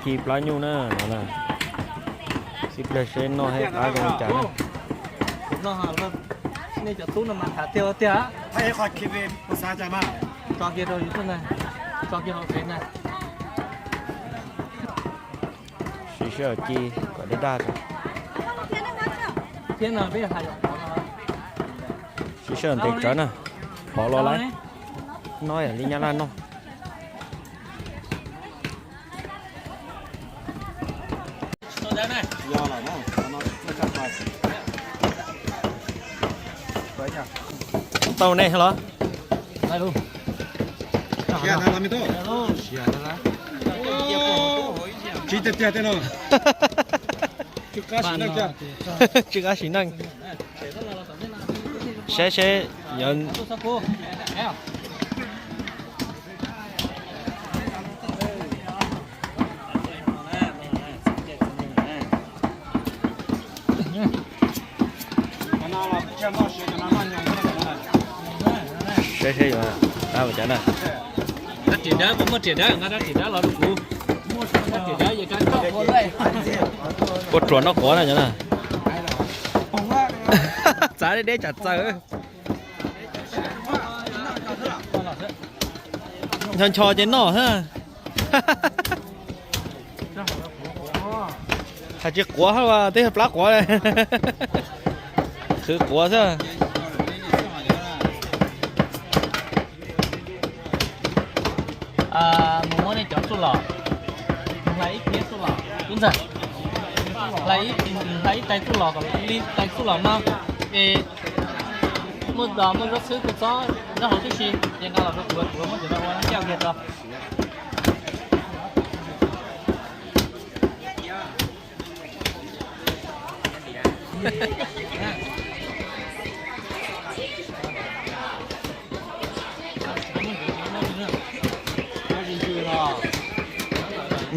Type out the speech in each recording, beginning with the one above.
Khi plab nyuj na no na. Sib pliag seb noj thiab qab zoo li cas na. Nej cov tub no mas tham tiag tiag. Tso kiag rau YouTube na, tso kiag hauv Face na. Siv sij hawm ci kom daj daj tso. Siv sij hawm ntev tsawv na. Phov los lawm. Noj yam li nyab laj noj. Tau nej los? Tsis tiag tiag tej no. Tsw qab sim neej. Saib seb yuav saib seb yuav qab ua cas na. Rab riam dawb, muaj riam dawb, nqa rab riam dawb los rau kuv. Rab riam dawb, ua ruam noj quav na cov na. Txav deb deb tsam txaws. Ncho ncho ces noj thiab. Hais tsis quav hab, twb yog plab quav. Qhwv quav xwb. Mus muab nej cov txuj lom, mus hlais ib phiab txuj lom, tub ntxawg, hlais ib tais txuj lom kom li tais txuj lom no, es muaj dos muaj zaub xwb kuj txob zaub hauv tib si, ces nqa los rau kuv, kuv muab cov no ua ncauj kiag tso.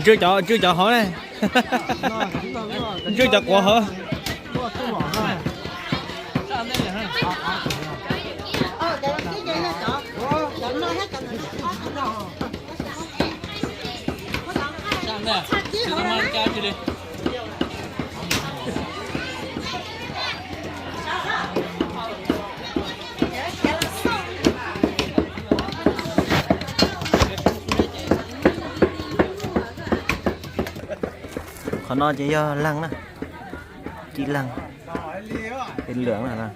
Ntsw cov, ntsw cov hauv ne. Ntsw cov quav hauv. Qhov no ces yog leeg na, ci leeg, pes lwm na.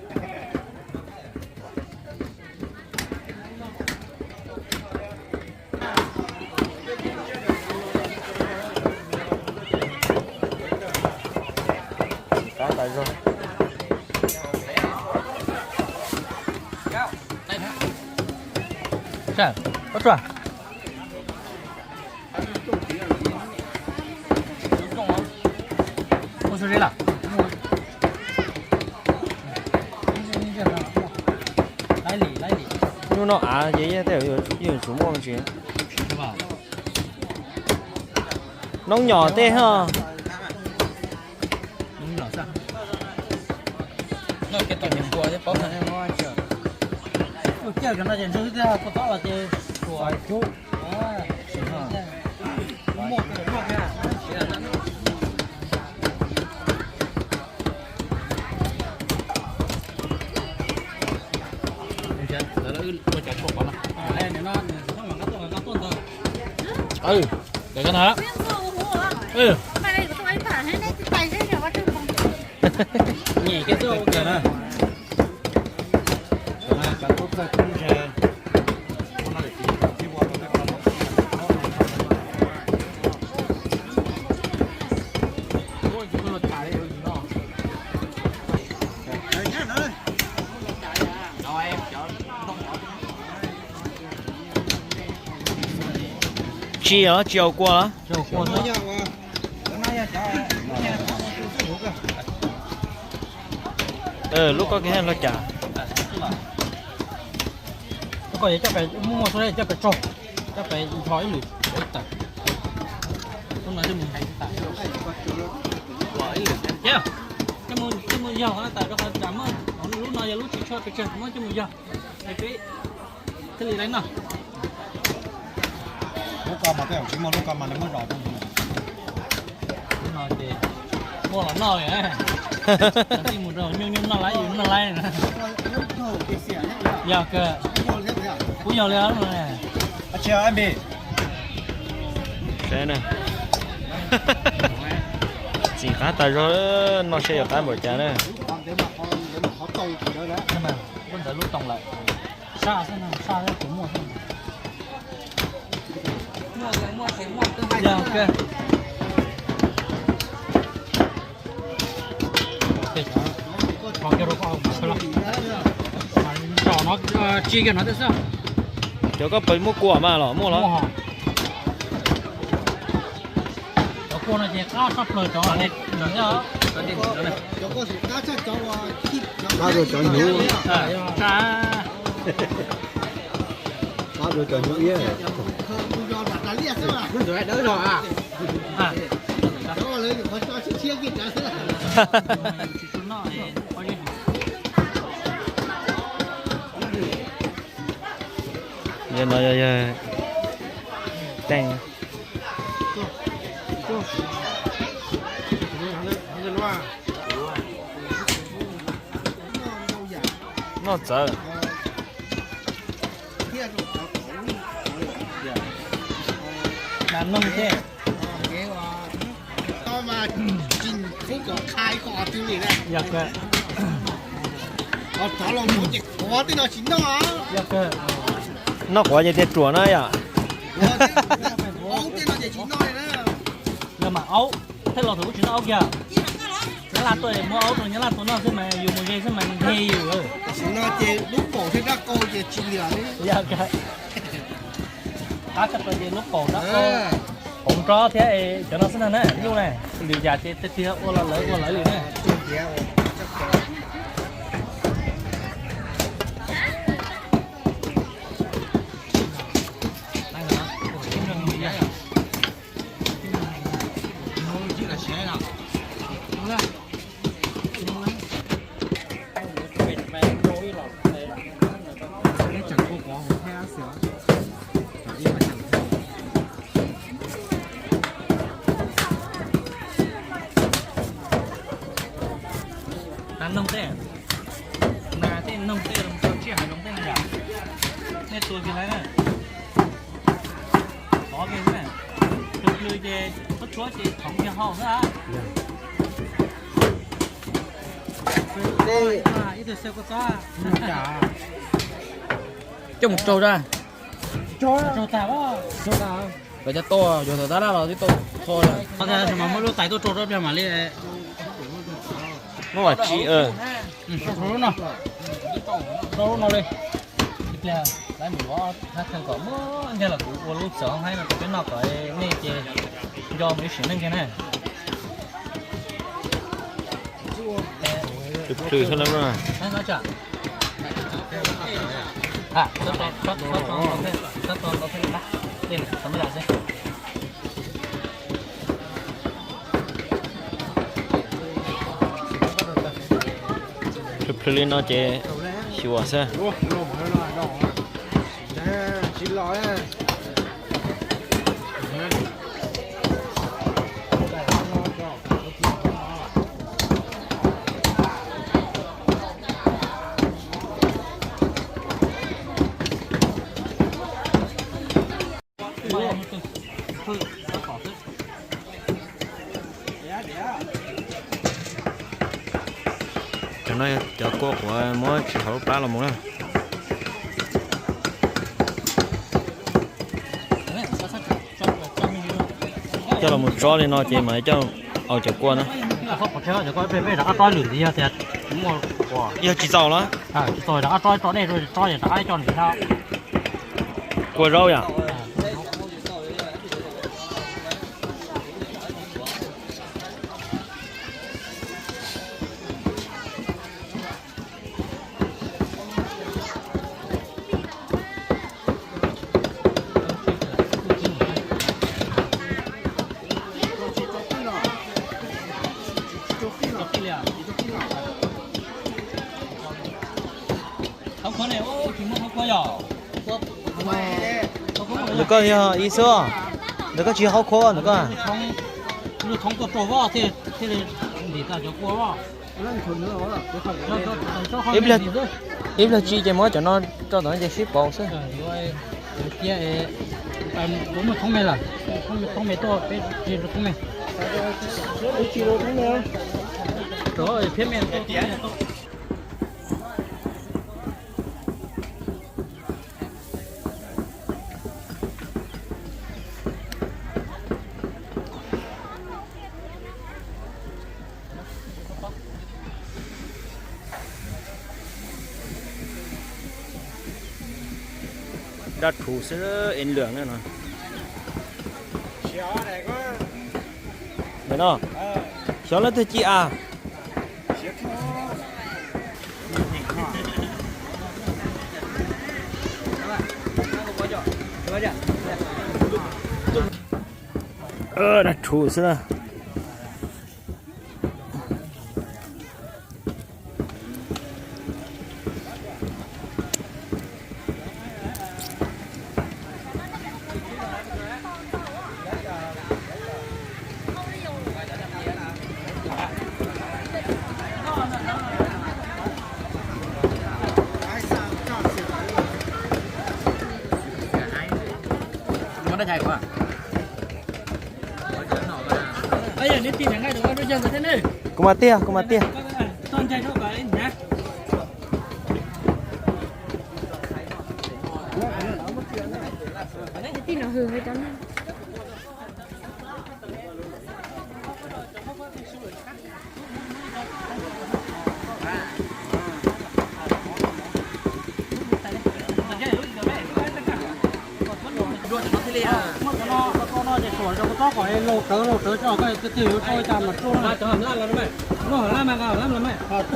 Hnub no av ces yeej tej zaum yuav tsum muaj me ntsis. Noob nyom tej ho. Nyem kiag tuaj ua kawg na. Tsis os, tsis haus kua los? Lub koj kiag los cas? Lub koj coj pem, muaj muaj suab coj pem tsaug, coj pem nrho ib lwm ib tawm. Lub no coj mus, coj mus yog tas rau qhov tas muab lub no yog lub tsis tshua pes tsawg, muab coj mus yog. Thiaj li lawv noj. Lub ko mas tej zaum tsis muaj, lub ko mas nws muab zom rau ntawd. Ces muaj los noj li. Cov tij mus rau nyuj nyuj noj laib yus noj laib na. Yog kawg, kuv yog li no. Saib na, txim qab tas zog, noj seb yuav qab npaum cas na. Ntawd lub toos lawm. Saj xwb, saj xwb, kuv muaj xwb. Cov koj pais muab kua mas los muaj los. Cov kua no ces qab tshaj plaws cov. Qab dua cov hnyuv iab. Yog no yog yog teej noj txawv. Noog thiab. Yog kawg. Noj quav ces tias ruam na yom. Yog mas aub, tej laus thaum ub tsis noj aub kiag. Nyab laj tuaj muab aub rau nyab laj tua noj xwb mas yus mus ze xwb mas nthe yus. Tam sim no ces lub paum thiab rab qau ces tsis liam li. Yog kawg. Qab tshaj plaws ces lub paum rab qau, paum nrob thiab cov no xwb na, nyuj na, lwm yam ces tiag tiag ua los lawv ua lawv li na. Nas noog tej, nas tej noog tej los tau tsiaj hav zoov tej no yom. Nej tua kiag lawm na. Tov kiag xwb na. Tus plhws ces txhob tshuab ces khoov kiag hau xwb. Ib tug xaw kua txob. Coj mus raug ra. Raug tag. Kawm cov tau, yog tawm tab laj los twb tau tho lawm. Muab lub tais tuaj rau rau pliag mam li. Muab vam tsis, rau lub no, rau lub no li. Ib pliag lawv mus lov thab theej kom muaj nkiag los kuv ua lub txawv haib no rau peb noj kom nej ces nco mus ib sim neej kiag na. Plhws plhws xwb na. Plhws plhws li no ces xyuas xwb. Cov no cov kua quav muab tsis hauv lub plab los mus na. Coj los mus tsob li no ces mam coj aus cov kua na. Yog tsis txaus los? Tsis txaus rov qab tsob tso dej rau tsob rov qab coj nws. Kua zaub yom. Ntawm koj yog ib xwb, ntawm koj tsis yog hauv khua ntawm koj. Lub thoob tuaj rau voj thiaj li ntim tau cov kua voj. Ib pliag, ib pliag tsis ces muab cov no rau tom no ces sib pauv xwb. Cia, kuv muaj thoob me lawm, thoob me tuaj peb tsis rau thoob me. Rau phiab me. Dab rhuv xwb es lwm na no. Nim no, xyov leej twg ci a. Dab rhuv xwb na. Kuv mas tiag, kuv mas tiag.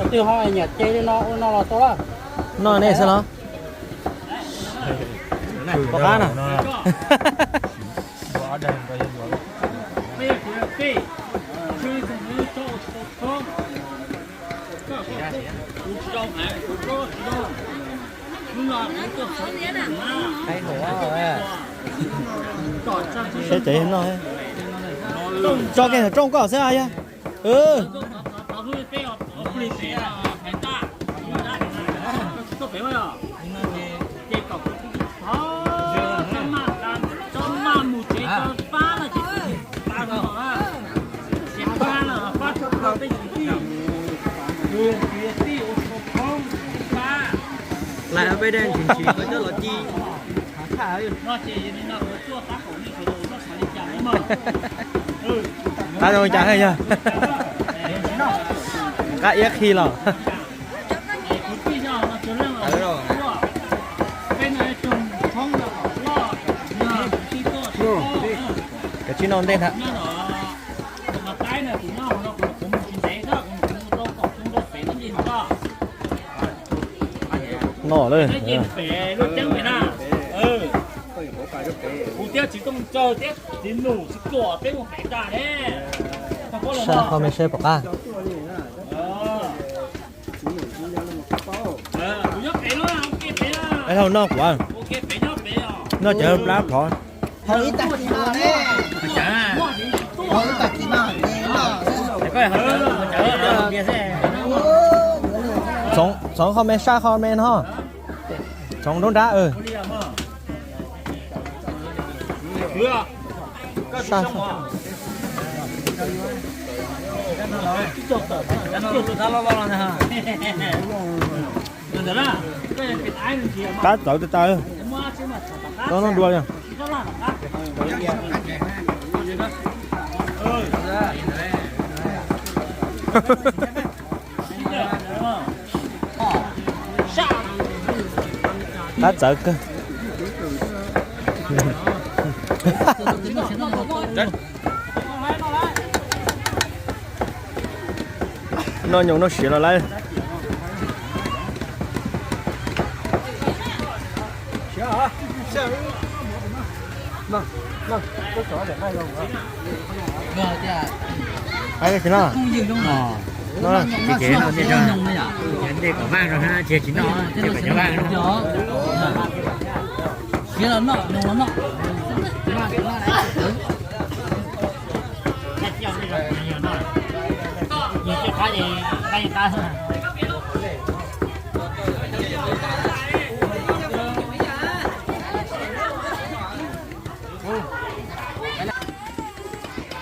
Twg ho nyiam ce li no ua no los tau lawm. Noj nej xwb los? Pom qab na. Saib cov no, tso kiag rooj koj xwb yog. Lawv peb dej ntshis ntshis koj coj los ci. Qab zoo cas yog? Qab iab khi los. Kav tsij noj ntej ntag. Noj lawm. Saib qhov me saib pom qab. Hau noj kuv, noj cov plab phov. Txhoov qhov me saib qhov me no. Txhoov nruab nrab. Qab txawv tas tas. Noj noj dua li. Qab txawv kawg. Noj nyoos noj siav los lawm. Hais tsis no, no ces no ces tsis no, ces kom cov vaj no. Siav los noj, nyoos los noj.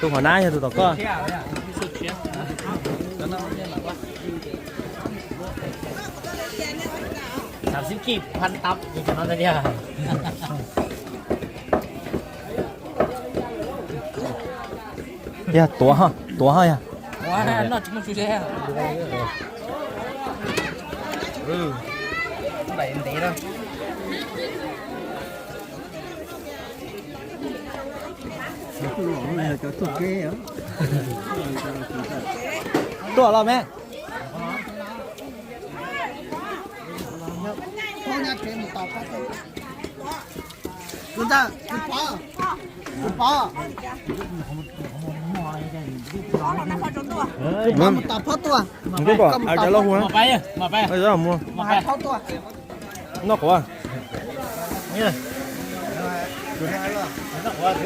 Tus qhov nab yog tus tom koj. Xav xib kij phan tau ces cov no tiag. Yog tuav ho, tuav ho yog. Tuaj los me. Mus tom phob tuaj. Mus pais, mus pais. Noj quav. Noj quav.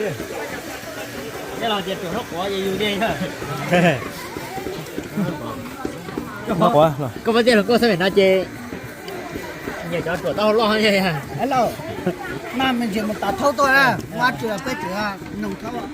Koj pab tiaj los koj xab pem no ces nyiam cov ruam taub hau loj. Mas me ntsis mus tom thaub tuaj na, ua tsis peb tsis noog thaub.